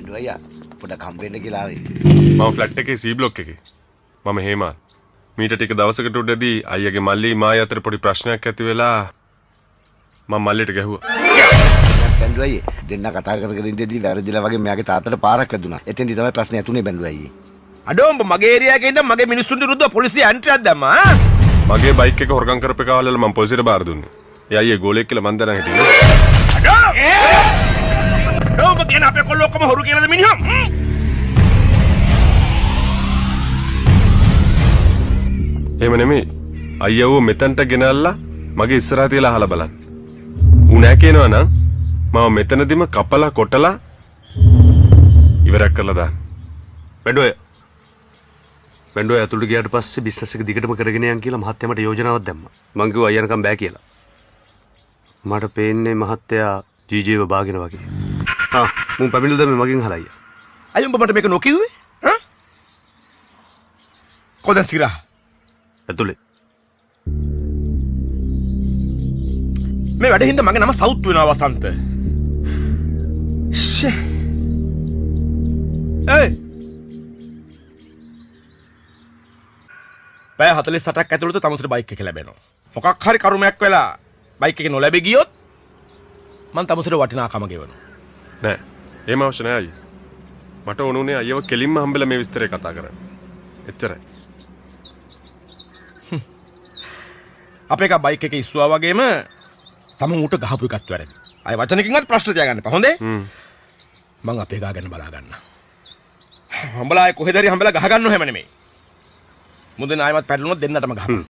බැන්ඩු අයියා පොඩක් හම්බ වෙන්න කියලා ආවේ. මම ෆ්ලැට් එකේ සී බ්ලොක් එකේ. මම හේමාල්. මීට ටික දවසකට උඩදී අයියාගේ මල්ලි මායි අතර පොඩි ප්‍රශ්නයක් ඇති වෙලා මම මල්ලිට ගැහුවා. බැන්ඩු අයියේ දෙන්න කතා කර කර ඉඳදී වැරදිලා වගේ මෙයාගේ තාත්තට පාරක් වැදුනා. එතෙන්දී තමයි ප්‍රශ්නේ ඇතුනේ බැන්ඩු අයියේ. අඩෝ උඹ මගේ ඒරියා එකේ ඉඳන් මගේ මිනිස්සුන්ට විරුද්ධව පොලිසිය ඇන්ට්‍රියක් දැම්මා ආ? මගේ බයික් එක හොරකම් කරපු එක අල්ලලා මම පොලිසියට බාර දුන්නේ. ඒ අයියේ ගෝලෙක් කියලා මං දැනන් හිටියේ නේ. අඩෝ! අඩෝ උඹ කියන අපේ කොල්ලෝ ඔක්කොම හොරු කියලාද මිනිහා? එහෙම නෙමෙයි. අයියව මෙතනට ගෙනල්ලා මගේ ඉස්සරහා තියලා අහලා බලන්න. ඌ නෑ කියනවා නම් මම මෙතනදිම කපලා කොටලා ඉවරක් කරලා දාන්න. බැන්ඩු අය. බැන්ඩු අය ඇතුළට ගියාට පස්සේ බිස්නස් එක දිගටම කරගෙන යන් කියලා මහත්තයා මට යෝජනාවක් දැම්මා. මං කිව්වා අයියා යනකම් බෑ කියලා. මට පේන්නේ මහත්තයා ජීජේව බාගෙන වගේ. ආ මුන් පැමිණිලි දැම්මේ මගෙන් අහලා අයියා. අයියෝ උඹ මට මේක නොකිව්වේ? ඈ? කොහෙන්ද සිරා? ඇතුලේ. මේ වැඩ හින්දා මගේ නම සවුත් වෙනවා වසන්ත. ෂේ. ඒයි. පැය 48ක් ඇතුළත තමුසට බයික් එක ලැබෙනවා. මොකක් හරි කරුමයක් වෙලා බයික් එක නොලැබී ගියොත් මං තමුසට වටිනාකම ගෙවනවා. නෑ. එහෙම අවශ්‍ය නෑ අයියේ. මට ඕන උනේ අයියව කෙලින්ම හම්බෙලා මේ විස්තරය කතා කරන්න. එච්චරයි. අපේ එකා බයික් එක ඉස්සුවා වගේම තමන් ඌට ගහපු එකත් වැරදි. අය වචනකින්වත් ප්‍රශ්න තියාගන්න එපා. හොඳේ? මං අපේ එකා ගැන බලා ගන්න. හම්බලා ආයේ කොහෙද හරි හම්බලා ගහ ගන්නව හැම නෙමෙයි. මුදෙන ආයෙමත් පැටලුණොත් දෙන්නටම ගහපන්.